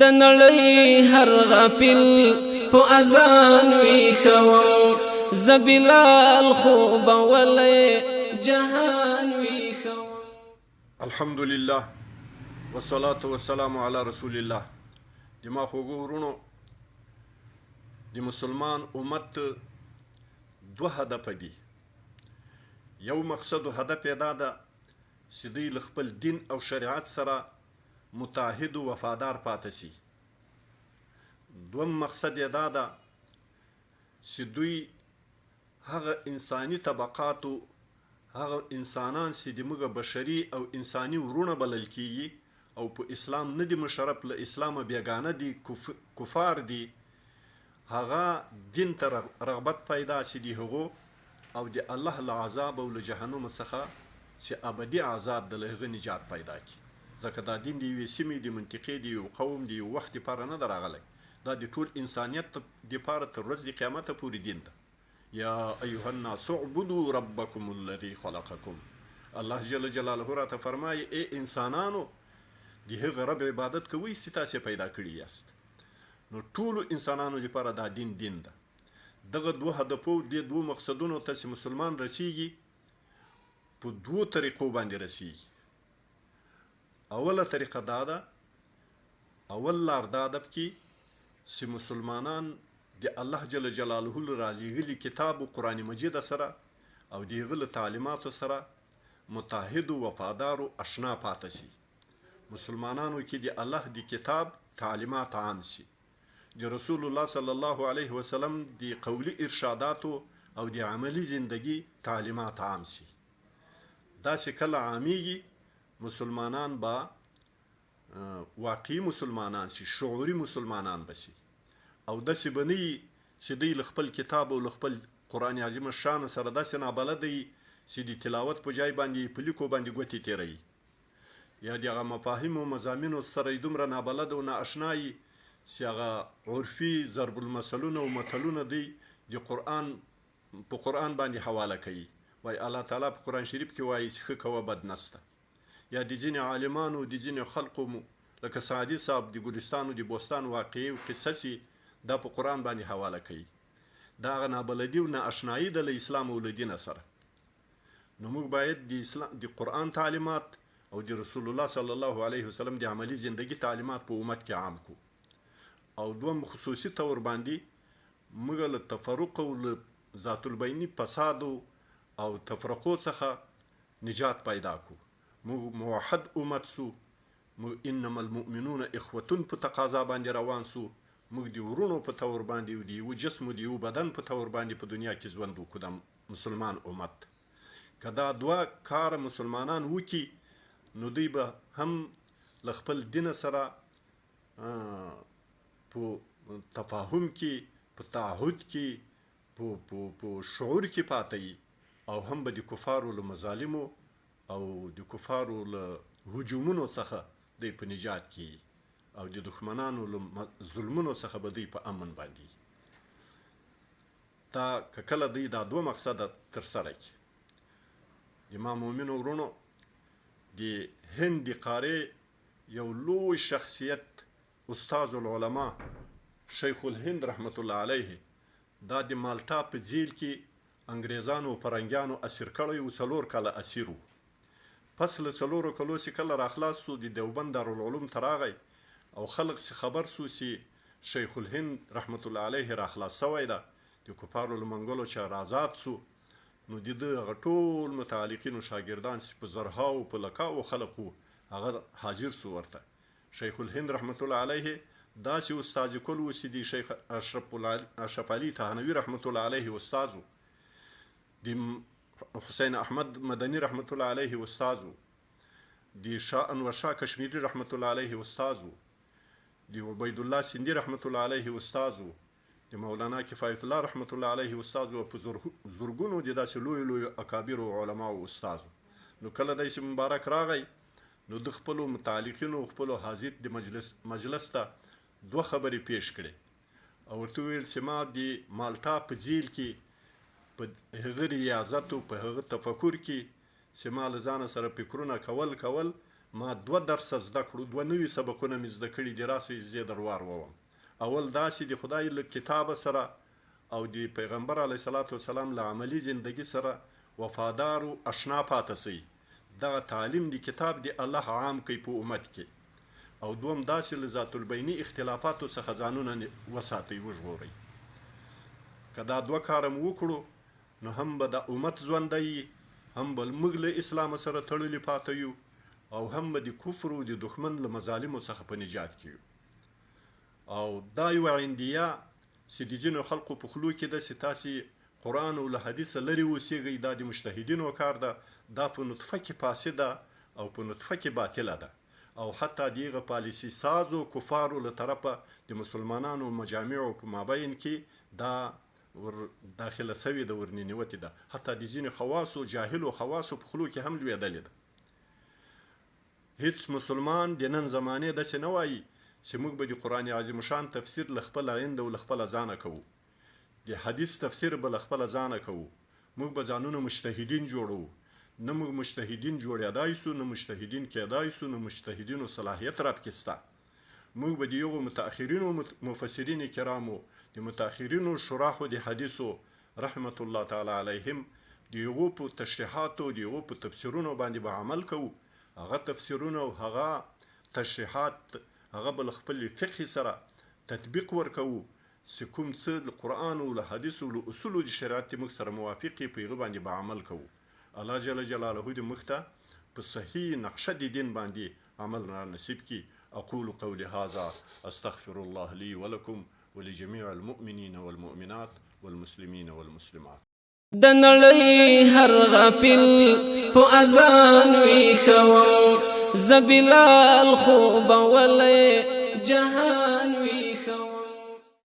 د نړۍ هر غافل په اذان ویښوم، زه بلال خوبولی جهان ویښوم. الحمد لله والصلاة والسلام علی رسول الله. د ما خوږو وروڼو، د مسلمان امت دوه هدف دي. یو مقصد او هدف یې دا ده چې دوی له خپل دین او شریعت سره متعهد او وفادار پاته سي. دوم مقصد یې دا ده چې دوی هغه انساني طبقاتو، هغه انسانان چې د موږ بشري او انساني وروڼه بلل کیږي او په اسلام نه دي مشرف، له اسلامه بیګانه دي، کفار دي، هغه دین ته رغبت پیدا سي د هغو او د الله له عذاب او له جهنم څخه چې ابدي عذاب ده له هغه نجات پیدا کړي. ځکه دا دین د یوې سیمې، د منطقې، د یو قوم، د یو وخت دپاره نه ده راغلی، دا د ټول انسانیت دپاره تر ورځې د قیامته پورې دین ده. یا ایها الناس اعبدوا ربکم الذی خلقکم. الله جل جلاله راته فرمایي ای انسانانو، د هغه رب عبادت کوئ چې تاسې پیدا کړي یاست. نو ټولو انسانانو دپاره دا دین دین ده. دغه دوه هدفو، دې دوو مقصدونو ته چې مسلمان رسیږي په دوو طریقو باندې رسیږي. اوله طریقه دا ده، اول لار دا ده پکې چې مسلمانان د الله جل جلاله له رالیږلي کتاب او قرآن مجید سره او د هغه له تعلیماتو سره متعهد و وفادار و اشنا پاته سي. مسلمانانو کې د الله د کتاب تعلیمات عام سي، د رسول الله صلی الله علیه وسلم د قولی ارشاداتو او د عملی زندگی تعلیمات عام سي. داسې کله عامیږي مسلمانان به واقعي مسلمانان سي، شعوري مسلمانان به سي، او داسې به نه وي چې دوی له خپل کتاب او له خپل قرآن عظیم الشان سره داسې نابلده وي چې د تلاوت په جای باندې په لیکو باندې ګوتې تېروي، یا د هغه مفاهیمو او مضامینو سره یې دومره نابلده او نااشنا وي چې هغه عرفي ضرب المثلونه او متلونه دوی د قرآن په قرآن باندې حواله کوي. وایي الله تعالی په قرآن شریف کې وایي چې ښه کوه بد نسته. یا د ځینې عالمانو د ځینې خلقو لکه سعدي صاحب د ګلستان او د بوستان واقعې او قصه سي دا په قرآن باندې حواله کوي. دا هغه نابلدي او نااشنایي ده له اسلام او له دینه سره. نو موږ باید د اسلام د قرآن تعلیمات او د رسول الله صلی الله علیه وسلم د عملی زندگی تعلیمات په امت کې عام کو. او دوم خصوصي طور باندې موږ له تفرق او له ذات البیني فساد او تفرقو څخه نجات پیدا کو. موږ موحد امت سو، موږ انما المؤمنون اخوتون په تقاضا باندې روان سو، موږ د وروڼو په طور باندې او د یو جسم او د یو بدن په طور باندې په دنیا کې ژوند وکړو. د مسلمان امت که دا دوه کار مسلمانان وکړي نو دوی به هم له خپل دین سره په تفاهم کې، په تعهد کې، په شعور کې پاته وي، او هم به د کفارو له مظالمو او د کفارو له هجومونو څخه دوی په نجات کې وي، او د دښمنانو له ظلمونو څخه به دوی په امن باندې وي. دا که کله دوی دا دوه مقصده ترسره کړي. د ما مؤمنو وروڼو، د هند د قارې یو لوی شخصیت استاد العلماء شیخ الهند رحمت الله علیه دا د مالټا په جیل کې انګریزانو او پرنګیانو اسیر کړی و، 4 کاله اسیر و. پس له 4 کلو چې کله راخلاص سو د دیوبند دارالعلوم ته راغی او خلق چې خبر سو چې شیخ الهند رحمت الله علیه راخلاص سوی ده، د کفارو له منګولو چې رازاد سو، نو د ده هغه ټول متعلقین او شاګردان چې په زرهاو په لکاو خلق وو هغه حاضر سو ورته. شیخ الهند رحمت الله علیه داسې استاد کل و چې د شیخ اشرف علي تهانوي رحمت الله علیه استاد و، د حسین احمد مدني رحمت الله علیه استاد و، د شاه انور شاه کشمیري رحمت الله علیه استاد و، د عبید الله سندي رحمت الله علیه استاد و، د مولانا کفایت الله رحمت الله علیه استاد و، په زرګونو د داسې لویو لویو اکابرو علماو استاد و. نو کله داسې مبارک راغی نو د خپلو متعلقینو خپلو حاضر د مجلس ته دوه خبرې پیش کړې او ورته وویل چې ما د مالټا په جیل کې په هغه ریاضت او په هغه تفکر کې چې ما له ځانه سره فکرونه کول ما دوه درسه زده کړو، 92 سبقونه مې زده کړي دي، راسئ زه یې در واروم. اول داسې د خدای له کتابه سره او د پیغمبر علیه الصلاة والسلام له عملي زندګي سره وفادار او اشنا پاته سئ. دغه تعلیم د کتاب د الله عام کوي په امت کې. او دوم داسې له ذات البیني اختلافاتو څخه ځانونه وساتئ، وژغورئ. که دا دوه کاره مو وکړو نو هم به د امت ژوندی، هم به موږ له اسلام سره تړلي پاته یو، او هم به د کفر او د دښمن له مظالمو څخه په نجات کې یو. او دا یوه عندیه چې د ځینو خلقو په خولو کې ده چې تاسې قرآن او له حدیثه لرې اوسېږئ، دا د مجتهدینو کار ده، دا په نطفه کې فاسده او په نطفه کې باطله ده. او حتی د هغه پالیسي سازو کفارو له طرفه د مسلمانانو مجامعو په مابین کې دا ور داخله سوې ده، ورننوتې ده، حتی د ځینو خواصو جاهلو خواصو په خولو کې هم لوېدلې ده. هیڅ مسلمان د نن زمانې داسې نه وایي چې موږ به د قرآن عظیم شان تفسیر له خپله عنده او له خپله ځانه کوو، د حدیث تفسیر به له خپله ځانه کوو، موږ به ځانونه مجتهدین جوړوو. نه موږ مجتهدین جوړېدای سو، نه مجتهدین کېدای سو، نه مجتهدینو صلاحیت راپکې سته. موږ به د یو متأخرینو مفسرین کرامو، د متأخرینو شراحو د حدیثو رحمت الله تعالی علیهم د هغو په تشریحاتو، د هغو په تفسیرونو باندې به عمل کوو. هغه تفسیرونه او هغه تشریحات هغه به له خپلې فقهې سره تطبیق ورکوو چې کوم څه له قرآن او له حدیثو له اصولو د شریعت موږ سره موافق په هغه باندې به عمل کوو. الله جل جلاله دې موږ ته په صحیح نقشه د دین باندې عمل را نصیب کړي. اقول قولي هذا استغفر الله لي ولكم ولجميع المؤمنين والمؤمنات والمسلمين والمسلمات. د نړۍ هر غافل په اذان ویښوم، زه بلال خوبولی جهان.